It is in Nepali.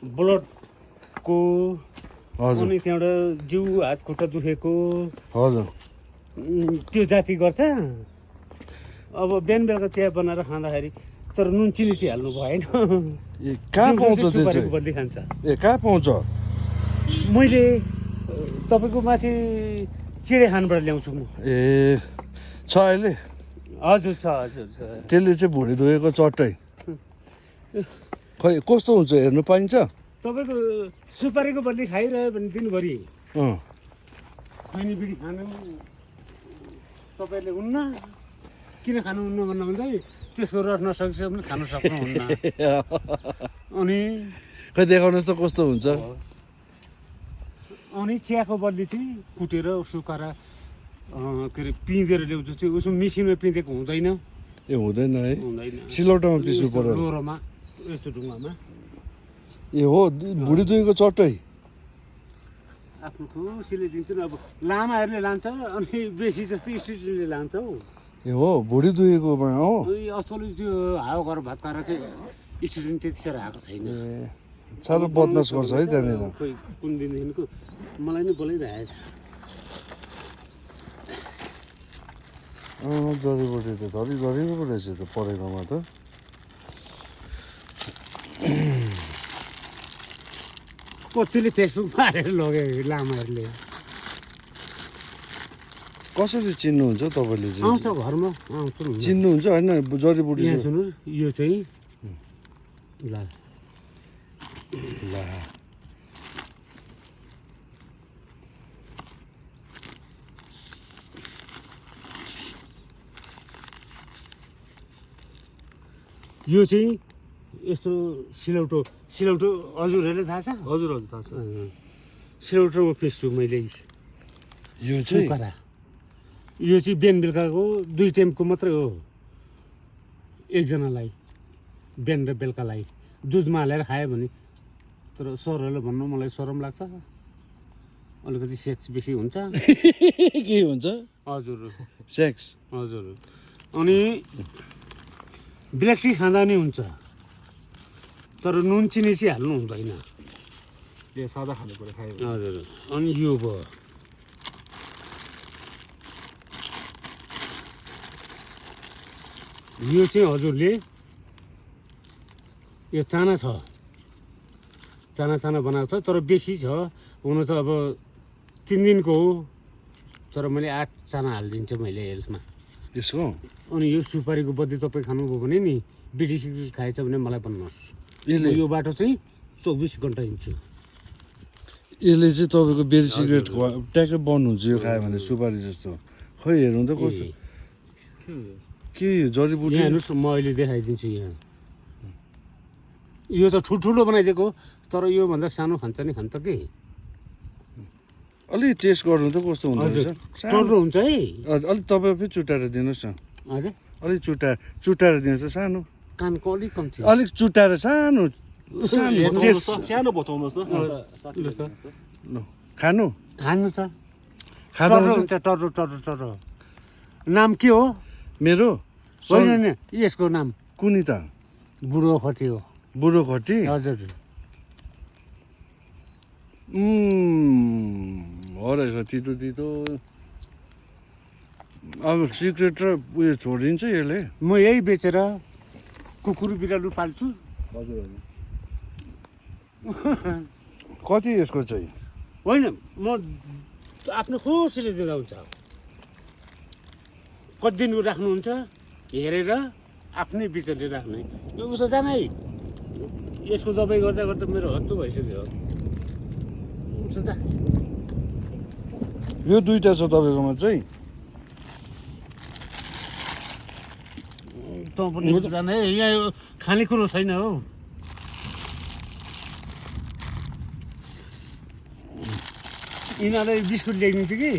ब्लडको हजुर अनि त्यहाँबाट जिउ हात खुट्टा दुखेको हजुर त्यो जाति गर्छ। अब बिहान बेलुका चिया बनाएर खाँदाखेरि तर नुन चिनी चाहिँ हाल्नु भएन। ए कहाँ पाउँछ त्यो सुपारीको चाहिँ बदली खान्छ। ए कहाँ पाउँछ मैले तपाईँको माथि चिडेखानबाट ल्याउँछु म। ए छ अहिले हजुर छ हजुर छ। त्यसले चाहिँ भुँडी दुखेको चट्टै खै कस्तो हुन्छ हेर्नु पाइन्छ तपाईँको सुपारीको बदली खाइरह्यो भने दिनभरि अँ खैनी बिडी खानु तपाईँले हुन्न। किन खानुहुन्न भन्नुहुँदै त्यसको रस नसकेपछि पनि खानु सक्नुहुन्न। अनि खै देखाउनुहोस् त कस्तो हुन्छ अनि चियाको बदली चाहिँ कुटेर सुकाएर के अरे पिँधेर ल्याउँछु। त्यो उसमा मिसिनमा पिँधेको हुँदैन। ए हुँदैन है हुँदैन सिलौटामा पिस्नु पर्यो लोहोरोमा यस्तो ढुङ्गामा ए हो भुँडी दुखेको चट्टै आफ्नो खुसीले दिन्छु नि। अब लामाहरूले लान्छ अनि बेसी जस्तो स्टुडेन्टले लान्छ हौ। ए हो भुँडी दुखेकोमा हो असली त्यो हावा घर भात खाएर चाहिँ स्टुडेन्ट त्यतिखेर आएको छैन। ए साह्रो बदमास गर्छ है त्यहाँनिर खोइ कुन दिनदेखिको मलाई नै बोलाइरहेछ। जडीबुटी त धरी गरेको पो रहेछ त परेकोमा त कतिले फेसबुकमा हालेर लग्यो लामाहरूले। कसरी चिन्नुहुन्छ तपाईँले चाहिँ आउँछ घरमा आउँछ नि। चिन्नुहुन्छ होइन जडीबुटी यहाँ चाहिँ सुन्नु यो चाहिँ ल ला यो चाहिँ यस्तो सिलौटो सिलौटो हजुरहरूले थाहा छ? हजुर हजुर थाहा छ। सिलौटोमा पिस्छु मैले यो चाहिँ सुकारा। यो चाहिँ बिहान बेलुकाको 2 टाइमको मात्रै हो। एकजनालाई बिहान र बेलुकालाई दुधमा हालेर खायो भने। तर सरहरूले भन्नु मलाई सरम लाग्छ अलिकति सेक्स बेसी हुन्छ। के हुन्छ हजुर सेक्स हजुर अनि ब्ल्याक टी खाँदा नि हुन्छ तर नुन चिनी चाहिँ हाल्नु हुँदैन। ए सादा खानु पर्यो खायो भने। हजुर अनि यो भयो यो चाहिँ हजुरले यो चाना छ चाना चाना बनाएको छ तर बेसी छ हुन त अब 3 दिनको हो तर मैले 8 चाना हालिदिन्छु मैले यसमा। यसको अनि यो सुपारीको बदली तपाईँ खानुभयो भने नि बिडी सिगरेट खाएछ भने मलाई भन्नुहोस्। यसले यो बाटो चाहिँ 24 घन्टा हिँड्छु। यसले चाहिँ तपाईँको बेरी सिगरेट ट्याक्कै बन्द हुन्छ यो खायो भने सुपारी जस्तो। खै हेर्नु त कस्तो के यो जडीबुटी यहाँ हेर्नुहोस् म अहिले देखाइदिन्छु। यहाँ यो त ठुल्ठुलो बनाइदिएको तर योभन्दा सानो खान्छ नि खान्छ कि। अलिक टेस्ट गर्नु त कस्तो हुँदो हजुर रहेछ टर्रो हुन्छ है। अलिक तपाईँ पनि चुटाएर दिनुहोस् न हजुर अलिक चुटाएर दिनुहोस् त सानो कानको अलिक कम्ती। अलिक चुटाएर सानो सानो हेर्नुहोस् टेस्ट सानो बचाउनुहोस् न। ल खानु खानु छ खानु टर्रो हुन्छ टर्रो टर्रो टर्रो। नाम के हो? मेरो होइन होइन यसको नाम कुनी त बुढो खटी हो। बुढो खटी हजुर हो रहेछ तितो तितो अब सिक्रेट र उयो छोडिदिन्छ यसले म यही बेचेर कुकुर बिरालु पाल्छु। हजुर हजुर कति यसको चाहिँ होइन म आफ्नो खुसीले दिँदा हुन्छ। कति दिन राख्नुहुन्छ हेरेर आफ्नै बिचले राख्ने। यो उसो जान है यसको दबाई गर्दा गर्दा मेरो हत्तु भइसक्यो। उसो जा यो दुईटा छ तपाईँकोमा चाहिँ तँ पनि जान है यहाँ यो खानेकुरो छैन हौ। यिनीहरूलाई बिस्कुट ल्याइदिन्छु कि